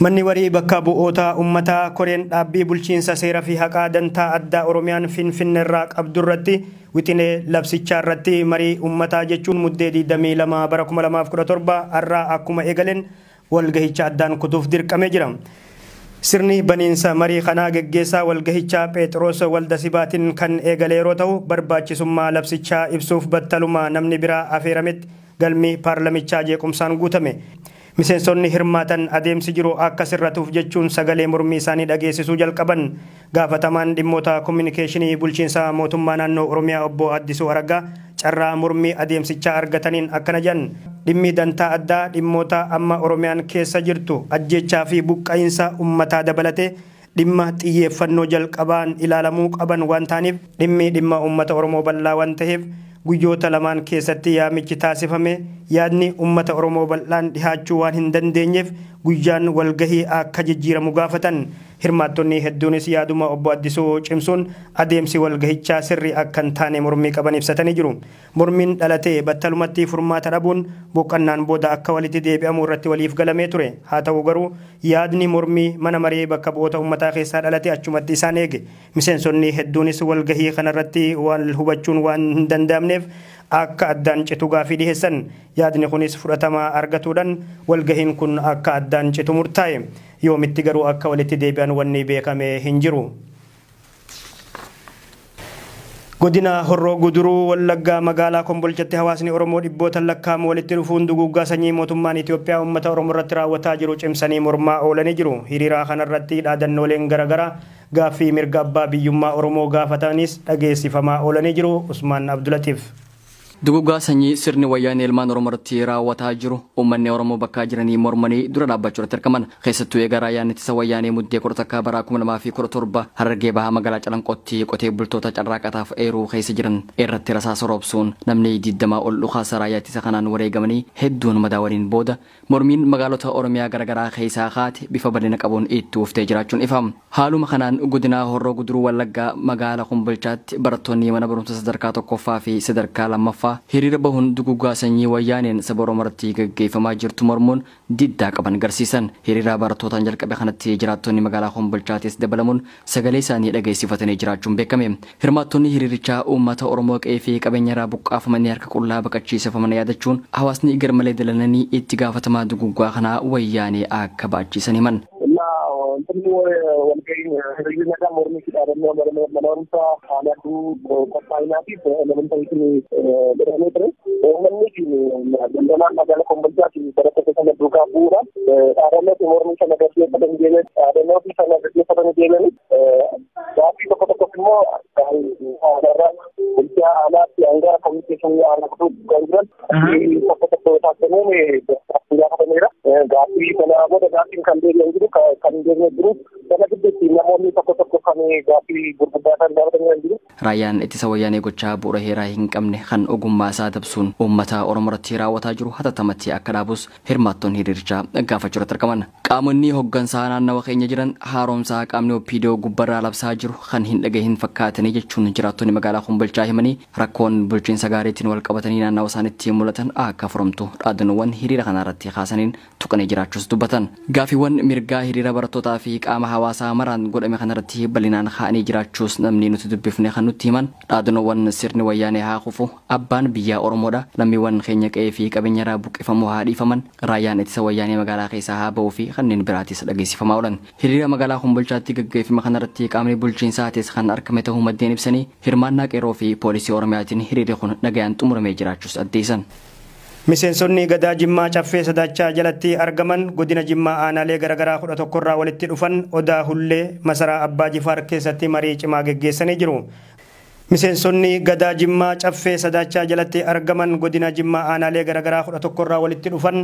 Manni warii bakka bu'oota uummataa koreen dhaabbii bulchiinsa seeraa fi haqaa dantaa addaa Oromiyaan Finfinneerraa qabdu irratti wixinee labsichaa irratti marii uummataa jechuun muddee 22 bara 2017 har'aa akkuma eegaleen walgahicha addaan kutuuf dirqamee jira. Sirni baniinsa marii kanaa geggeessaa walgahichaa Phexros Waldasibaatiin kan eegale yeroo ta'u barbaachisummaa labsichaa ibsuuf battaluma namni biraa afeerametti galmi paarlamichaa jeequmsaan guutame. Miseensonni hirmaatan adeemsi jiru akka sirratuuf jechuun sagalee mormii isaanii dhageessisuu jalqaban. Gaafatamaan dhimmoota kominikeeshinii bulchiinsa mootummaa naannoo Oromiyaa obbo Addisuu Araggaa carraa mormii adeemsichaa argataniin akkana jedhan. Dhimmi dantaa addaa dhimmoota amma Oromiyaan keessa jirtu ajjechaa fi buqqa'iinsa uummataa dabalatee dhimma xiyyeeffannoo jalqabaan ilaalamuu qaban waan ta'aniif dhimmi dhimma uummata Oromoo bal'aa waan ta'eef guyyoota lamaan keessatti yaamichi taasifame yaadni uummata Oromoo bal'aan dhihaachuu waan hin dandeenyeef guyyaan walgahii akka jijjiiramu gaafatan. Hirmaattonni hedduunis yaaduma obbo Addisuu cimsuun adeemsi walgahichaa sirrii akka hin taane mormii qaban ibsatanii jiru. Mormiin dhalatee battalumatti furmaata dhabuun boqonnaan booda akka walitti deebi'amu irratti waliif galamee ture. Haa ta'u garuu yaadni mormii mana maree bakka bu'oota uummataa keessaa dhalate achumatti isaan eege. Miseensonni hedduunis walgahii kanarratti wal hubachuun waan hin danda'amneef akka addaan citu gaafii dhiheessan. Yaadni kunis fudhatama argatuudhaan walgahiin kun akka addaan citu murtaa'e. Yoomitti garuu akka walitti deebi'an wanni beekame hin jiru. Godina Horroo Guduruu Wallaggaa magaalaa Kombolchatti hawaasni Oromoo dhibboota lakkaa'amu walitti dhufuun duguuggaa sanyii mootummaan Itoophiyaa uummata Oromoo irratti raawwataa jiru cimsanii mormaa oolanii jiru. Hiriira kanarratti dhaadannooleen garaagaraa gaaffii mirga abbaa biyyummaa Oromoo gaafatanis dhageessifamaa oolanii jiru. Usmaan Abdulatiif. Duguuggaa sanyii sirni wayyaanee ilmaan Oromoo irratti raawwataa jiru uummanni Oromoo bakka jiranii mormanii dura dhaabbachuu irratti argaman. Keessattuu eega raayyaan ittisa wayyaanee muddee 11 bara 2017 Harargee Bahaa magaalaa Calanqootti qotee bultoota carraaqataaf eeruu keessa jiran irratti rasaasa roobsuun namni 20 ol dhukaasa raayyaa ittisa kanaan wareegamanii hedduun madaawaniin booda mormiin magaalota Oromiyaa garaagaraa keessaa kaate bifa bal'ina qabuun itti uftee jiraachuun ifama. Haaluma kanaan godina Horroo Guduruu Wallaggaa magaalaa Kombolchaatti barattoonni mana barumsa sadarkaa tokkoffaa fi sadarkaa lammaffaa hiriira bahuun duguuggaa sanyii wayyaaneen saba Oromoo irratti gaggeeffamaa jirtu mormuun diddaa qaban garsiisan. Hiriira barattootaan jalqabe kanatti jiraattonni magaalaa Kombolchaatis dabalamuun sagalee isaanii dhageessifatanii jiraachuun beekame. Hirmaattonni hiriirichaa uummata Oromoo qe'ee fi qabeenya irraa buqqaafamanii harka qullaa baqachiifaman yaadachuun hawaasni garmalee dalananii itti gaafatamaa duguuggaa kanaa wayyaanee akka baachisan himan. Walgahii nagaa mormii fi dhaadannoo mana barumsaa aanaa qophaa'inaa fi elementariitiin godhamee ture. Uummanni fi daldalaan magaalaa Kombolchaatiin barattoota sana duukaa bu'uudhaan dhaadannoo fi mormii sana gaggeeffatanii deeman dhaadannoo fi sana gaggeeffatanii deeman gaaffii tokko tokkos immoo aanaarraa bulchaa aanaatti hanga kominikeeshinii aanaa kutuu kan jiran tokko tokko taasifamuun gaafatameera. Gaaffii sana booda gaaffiin kan deebi'an jiru kan deebi'an jiru sana gidduutti namoonni tokko tokko kan gaaffii gurguddaa kan gaafatanii jiru. Raayyaan ittisa wayyaanee gochaa bu'uura heeraa hin qabne kan ogummaa isaa dabsuun uummata Oromoo irratti raawwataa jiru hatattamatti akka dhaabus hirmaattonni hiriirichaa gaafachuu irratti argaman. Qaamonni hooggansaa naannawa keenya jiran haaromsaa qaamni OPDO gubbarraa labsaa jiru kan hin dhagahin fakkaatanii jechuun jiraattonni magaalaa Kombolchaa himanii rakkoon bulchiinsa gaariitiin wal qabatanii naannawa isaaniitti mul'atan akka furamtu dhaadannoowwan hiriira kanarratti kaasaniin tuqanii jiraachuus dubbatan. Gaaffiiwwan mirgaa hiriira barattootaa fi qaama hawaasaa maraan godhame kanarratti bal'inaan kaa'anii jiraachuus namni nuti dubbifne kan nutti himan dhaadannoowwan sirni wayyaanee haa kufu abbaan biyyaa Oromoodha lammiiwwan keenya qe'ee fi qabeenya irraa buqqifamuu haa dhiifaman raayyaan ittisa wayyaanee magaalaa keessaa haa ba'uu fi kanneen biraatis dhageessifamaa oolan. Hiriira magaalaa Kombolchaatti gaggeeffame kanarratti qaamni bulchiinsaatis kan argame ta'uu maddeen ibsanii hirmaannaa qeerroo fi poolisii Oromiyaatiin hiriirri kun nagayaan xumuramee jiraachuus addeessan. Miseensonni gadaa Jimmaa Caffee Sadaachaa jalatti argaman godina Jimmaa aanaalee garaagaraa 11 irraa walitti dhufan Odaa Hullee masaraa Abbaa Jifaar keessatti marii cimaa geggeessanii jiru. Miseensonni gadaa Jimmaa Caffee Sadaachaa jalatti argaman godina Jimmaa aanaalee garaagaraa 11 irraa walitti dhufan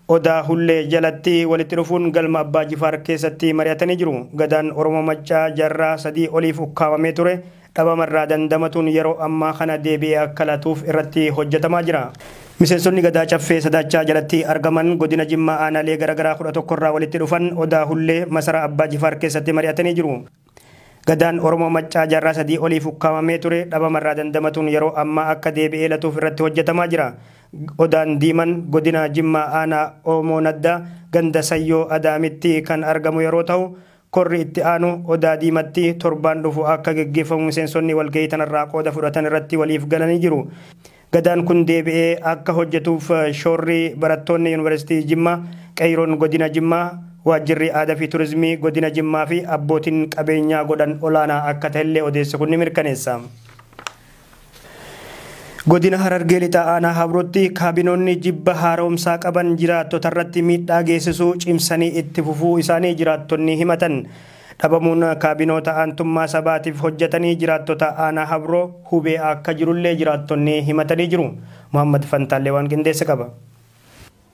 Odaa Hullee jalatti walitti dhufuun galma Abbaa Jifaar keessatti mari'atanii jiru. Gadaan Oromoo Maccaa jaarraa 3 oliif ukkaamamee ture dhabamarraa dandamatuun yeroo ammaa kana deebi'ee akka latuuf irratti hojjetamaa jira. Miseensonni gadaa Caffee Sadaachaa jalatti argaman godina Jimmaa aanaalee garaagaraa 11 irraa walitti dhufan Odaa Hullee masaraa Abbaa Jifaar keessatti mari'atanii jiru. Gadaan Oromoo Maccaa jaarraa 3 oliif ukkaamamee ture dhabamarraa dandamatuun yeroo ammaa akka deebi'ee latuuf irratti hojjetamaa jira. Odaan Diiman godina Jimmaa aanaa Oomoo Naddaa ganda Sayyoo Adaamitti kan argamu yeroo ta'u, korri itti aanu Odaa Diimatti torbaan dhufu akka geggeeffamu miseensonni walgahii tanarraa qooda fudhatan irratti waliif galanii jiru. Gadaan kun deebi'ee akka hojjetuuf shoorri barattoonni Yuunivarsiitii Jimmaa, Qeeroon Godina Jimmaa, Waajjirri Aadaa fi Turizimii Godina Jimmaa fi abbootiin qabeenyaa godhan olaanaa akka ta'ellee odeessi kun ni mirkaneessa. Godina Harargee Lixaa Aanaa Habrootti kaabinoonni jibba haaromsaa qaban jiraattota irratti miidhaa geessisuu cimsanii itti fufuu isaanii jiraattonni himatan. Dhabamuun kaabinoota aantummaa sabaatiif hojjetanii jiraattota Aanaa Habroo hubee akka jirullee jiraattonni himatanii jiru. Muhammad Fantaallee waan qindeesse qaba.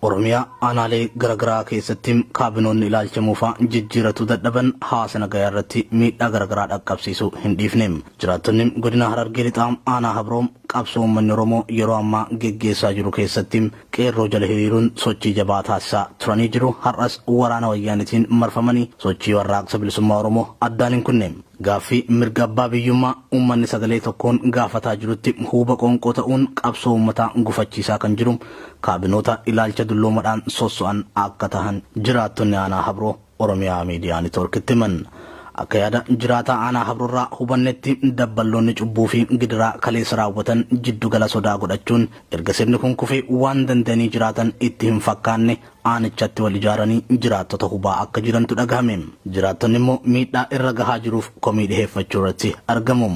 Oromiyaa aanaalee garaagaraa keessatti kaabinoonni ilaalcha muufaa jijjiiratu dadhaban hawaasa nagayaa irratti miidhaa garaagaraa dhaqqabsiisuu hin dhiifne. Jiraattonni godina Harargee Lixaa Aanaa Habroo qabsoo uummanni Oromoo yeroo ammaa geggeessaa jiru keessatti qeerroo jala hiriiruun sochii jabaa taasisaa turanii jiru. Har'as waraana wayyaanitiin marfamanii sochii warraaqsa bilisummaa Oromoo addaan hin kunne. Gaaffii mirga abbaa biyyummaa uummanni sagalee tokkoon gaafataa jirutti huuba qoonqoo ta'uun qabsoo uummataa gufachiisaa kan jiru kaabinoota ilaalcha dulloomadhaan sosso'an akka tahan jiraattonni Aanaa Habroo Oromiyaa Miidiyaa Neetwoorkitti himan. Akka yaada jiraataa Aanaa Habroorraa hubannetti dabballoonni cubbuu fi gidiraa kaleessa raawwatan jiddugala sodaa godhachuun erga sirni kun kufee waan danda'anii jiraatan itti hin fakkaanne aanichatti wal ijaaranii jiraattota hubaa akka jirantu dhagahame. Jiraattonni immoo miidhaa irra gahaa jiruuf komii dhiheeffachuu irratti argamu.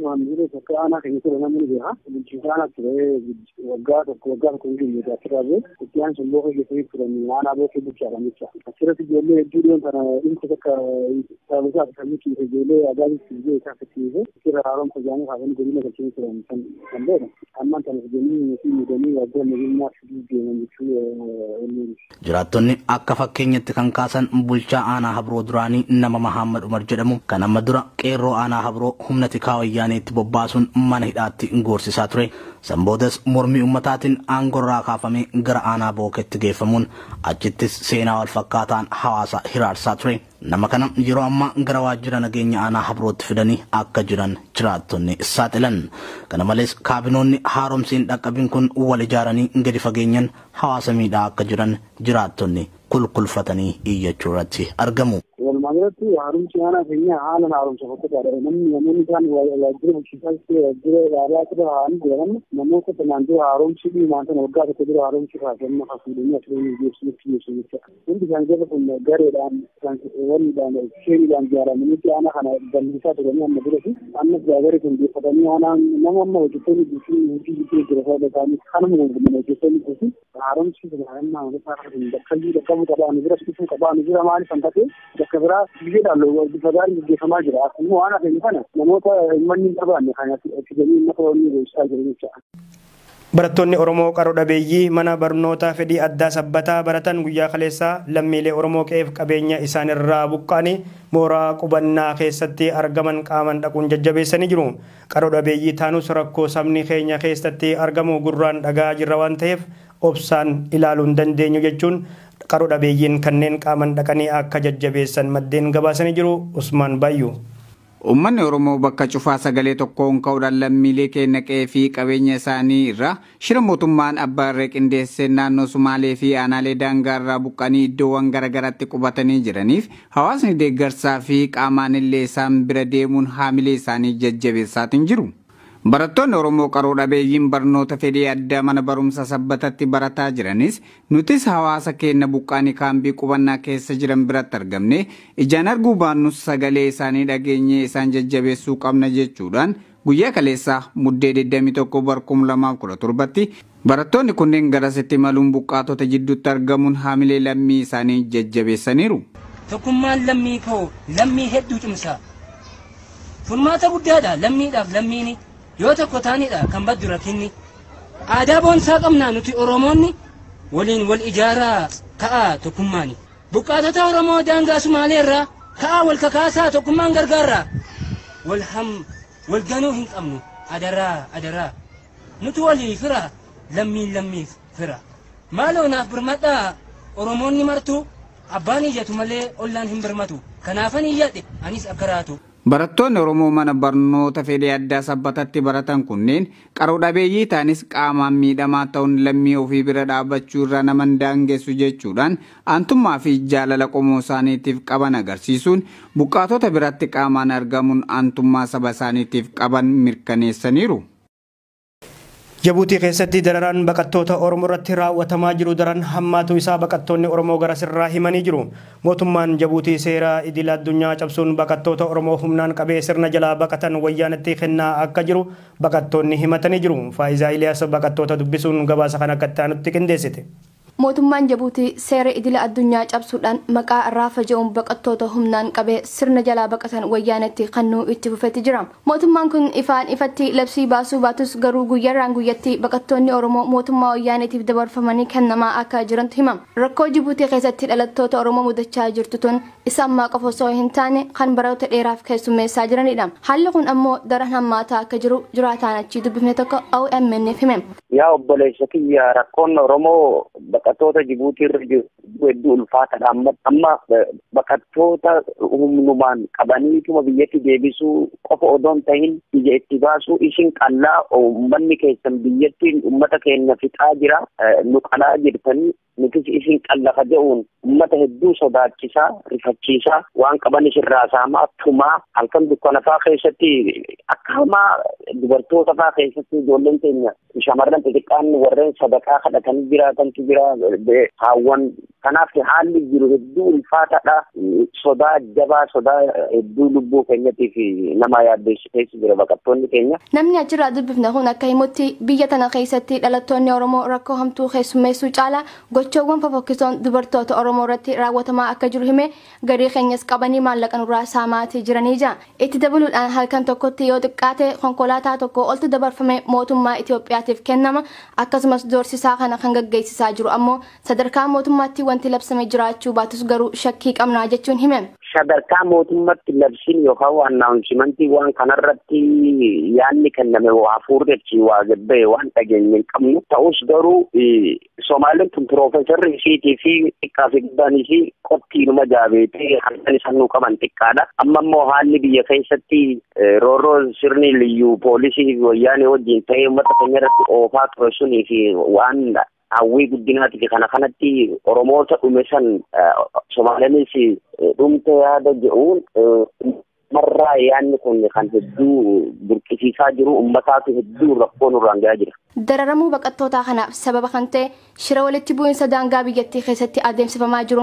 Waan jiru akka aanaa keenya ture namni jira. Bulchiinsa aanaa ture waggaa tokko hin jiru asirraa bee itti aansuun bookee geessanii turan aanaa bookee bulchaadha jecha. Asirratti ijoollee hedduu dhiyoon kana dhimma takka saamusaa fi kan ijoollee agaasitti biyya isaa fakkiise asirra haaromsa jaanii kaasanii godina galchanii turan kan beekan. Ammaan kana fidanii fi muudanii waajjira nageenyaa fiduu deeman jechuu. Jiraattonni akka fakkeenyatti kan kaasan bulchaa Aanaa Habroo duraanii nama Mahammad Umar jedhamu kan amma dura qeerroo Aanaa Habroo humna tikaa wayyaaniitti bobbaasuun mana hidhaatti goorsisaa ture. Sanboodas mormii uummataatiin aangorraa kaafamee gara Aanaa Booketti geeffamuun achittis seenaa wal fakkaataan hawaasa hiraarsaa ture. Nama kana yeroo ammaa gara waajjira nageenya Aanaa Habrootti fidanii akka jiran jiraattonni saaxilan. Kana malees kaabinoonni haaromsiin dhaqqabin kun wal ijaaranii gadi fageenyan hawaasa miidhaa akka jiran jiraattonni kulkulfatanii iyyachuu irratti argamu. Walumaa galatti haaromsi aanaa keenya haala haaromsa fakkaataadha. Namni namoonni isaan waajjira bulchiinsaa waajjira ilaalaa asirra haa'anii jiran namoota kanaan dura haaromsi dhiimaan sana waggaa tokko dura haaromsi kaasanii hafuudhanii asirra geessu geessu jecha. Hundi isaan jala kun gareedhaan waliidhaan sheeniidhaan ijaaramanii aanaa kana bal'isaa turanii amma duratti ammas garee kun geeffatanii aanaa nama amma hojjettoonni bulchiin hojii jidduu jira sababa isaanii kanuma gurguddina hojjettoonni bulchiin haaromsi amma bakka iyyuu dhaqqabuu qabaa nu bira dhufuu qabaa nu bira maaliif kan ta'e bakka biraa biyyoodhaan bifa gaariin gaggeeffamaa jira. Immoo waan hafe kana namoota uummanni hin barbaanne kan fidanii uummata waliin geessisaa jiru jechuudha. Barattoonni Oromoo qaroo dhabeeyyii mana barnootaa fedhii addaa sabbataa baratan guyyaa kaleessaa lammiilee Oromoo qe'eef qabeenya isaanirraa buqqa'anii mooraa qubannaa keessatti argaman qaaman dhaquun jajjabeessanii jiru. Qaroo dhabeeyyii taanus rakkoo sabni keenya keessatti argamu gurraan dhagaa jirra waan ta'eef obsaan ilaaluu hin dandeenyu jechuun qaroo dhabeeyyiin kanneen qaaman dhaqanii akka jajjabeessan maddeen gabaasanii jiru. Usmaan Bayyuu. Uummanni Oromoo bakka cufaa sagalee tokkoon ka'uudhaan lammiilee keenya qe'ee fi qabeenya isaanii irraa shira mootummaan abbaa irree qindeessee naannoo Sumaalee fi aanaalee daangaa irraa buqqanii iddoowwan garaagaraatti qubatanii jiraniif hawaasni deeggarsaa fi qaamaan illee isaan bira deemuun haamilee isaanii jajjabeessaatiin jiru. Barattoonni Oromoo qaroo dhabeeyyiin barnoota fedhii addaa mana barumsa sabbatatti barataa jiranis nutis hawaasa keenya buqqaanii kaambii qubannaa keessa jiran biratti argamne ijaan arguu baannus sagalee isaanii dhageenyee isaan jajjabeessuu qabna jechuudhaan guyyaa kaleessaa muddee 21 bara 2017tti barattoonni kunneen garasitti imaluun buqqaatota jidduutti argamuun haamilee lammii isaanii jajjabeessaniiru. Tokkummaan lammii koo lammii hedduu cimsa. Furmaata guddaadha lammiidhaaf lammiini. Yoo tokko taanidha kan baddu rakkinni. Aadaa boonsaa qabnaa nuti Oromoonni waliin wal ijaaraa ka'aa tokkummaani. Buqqaatota Oromoo daangaa Sumaaleerraa ka'aa wal kakaasaa tokkummaan gargaarraa. Wal ham wal ganuu hin qabnu adaraa adaraa. Nuti walii fira lammiin lammiif fira. Maaloo naaf birmadhaa Oromoonni martuu abbaan iyyatu malee ollaan hin birmatu. Kanaafan iyyadhe anis akka raatu. Barattoonni Oromoo mana barnoota fedhii addaa Sabbatatti baratan kunneen qaroo dhabeeyyii ta'anis qaamaan miidhamaa ta'uun lammii ofii bira dhaabbachuu irraa nama hin daangessu jechuudhaan aantummaa fi jaalala qomoo isaaniitiif qaban agarsiisuun buqqaatota biratti qaamaan argamuun aantummaa saba isaaniitiif qaban mirkaneessaniiru. Jabuutii keessatti dararaan baqattoota Oromoo irratti raawwatamaa jiru daran hammaatu isaa baqattoonni Oromoo gara sirraa himanii jiru. Mootummaan Jabuutii seera idil addunyaa cabsuun baqattoota Oromoo humnaan qabee sirna jalaa baqatan wayyaanatti kennaa akka jiru baqattoonni himatanii jiru. Faayizaa Iliyaas baqattoota dubbisuun gabaasa kan akka itti aanutti qindeessite. Mootummaan Jabuutii seera idila addunyaa cabsuudhaan maqaa irraa faca'uun baqattoota humnaan qabee sirna jalaa baqatan wayyaanatti kennuu itti fufetti jira. Mootummaan kun ifaan ifatti labsii baasuu baatus garuu guyyaarraan guyyatti baqattoonni Oromoo mootummaa wayyaanetiif dabarfamanii kennamaa akka jirantu himama. Rakkoo Jibuutii keessatti dhalattoota Oromoo mudachaa jirtu tun isa ammaa qofa osoo hin taane kan baroota dheeraaf keessummeessaa jiranidha. Haalli kun ammoo daran hammaataa akka jiru jiraataan achii dubbifne tokko OMN hime. Yaa obboleessa kiyya, rakkoon Oromoo baqattoota Jibuutii irra jiru hedduu ulfaataadha. Amma baqattoota humnumaan qabaniituma biyyatti deebisuu qofa odoo hin tahin biyya itti baasuu isin qallaa uummanni keessan biyyattiin uummata keenya fixaa jira, nu qalaa jirtanii nutis isin qallafa jedhuun uummata hedduu sodaachisaa, rifachiisaa, waan qaban isirraa saamaa, tumaa, halkan dukkana faa keessatti akka hamaa dubartoota faa keessatti ijoolleen keenya shamarran xixiqqaan warreen sadaqaa kadhatanii jiraatantu jira haawwan. Kanaaf haalli jiru hedduu ulfaataadha. Sodaa jabaa, sodaa hedduu lubbuu keenyatiif nama yaaddeessu keessa jira baqattoonni keenya. Namni achirraa dubbifne kun akka himutti biyya tana keessatti dhalattoonni Oromoo rakkoo hamtuu keessummeessuu caalaa gochoowwan fofokkisoon dubartoota Oromoo irratti raawwatamaa akka jiru hime, garii keenyas qabanii maallaqa nurraa saamaatii jiranii jira. Itti dabaluudhaan halkan tokkotti yoo xiqqaate konkolaataa tokko oltu dabarfame mootummaa Itoophiyaatiif kennama. Akkasumas doorsisaa kana kan gaggeessisaa jiru ammoo sadarkaa mootummaatti wanti labsame jiraachuu baatus garuu shakkii qabnaa jechuun hime. Sadarkaa mootummaatti labsiin yookaan announcementii waan kanarratti yaanni kenname waa hafuurri waa gabbee waan dhageenye hin qabnu. Ta'us garuu Somaaliin tun piroofeesarri isiitii fi xiqqaa fi guddaan isii qottiinuma jaabeetee halkan isaan nuu qaban xiqqaadha. Amma immoo haalli biyya keessatti roorroo sirni liyyuu poolisii wayyaanee wajjin ta'ee uummata keenya irratti oofaa ture sunii fi waan hawwii guddinaati fi kana kanatti Oromoota dhume san Somaaleenis dhumte yaada jedhuun marraa yaanni kun kan hedduu burqisiisaa jiru uummataatu hedduu rakkoo nurraan gahaa jira. Dararamuu baqattootaa kanaaf sababa kan ta'e shira walitti bu'iinsa daangaa biyyattii keessatti adeemsifamaa jiru.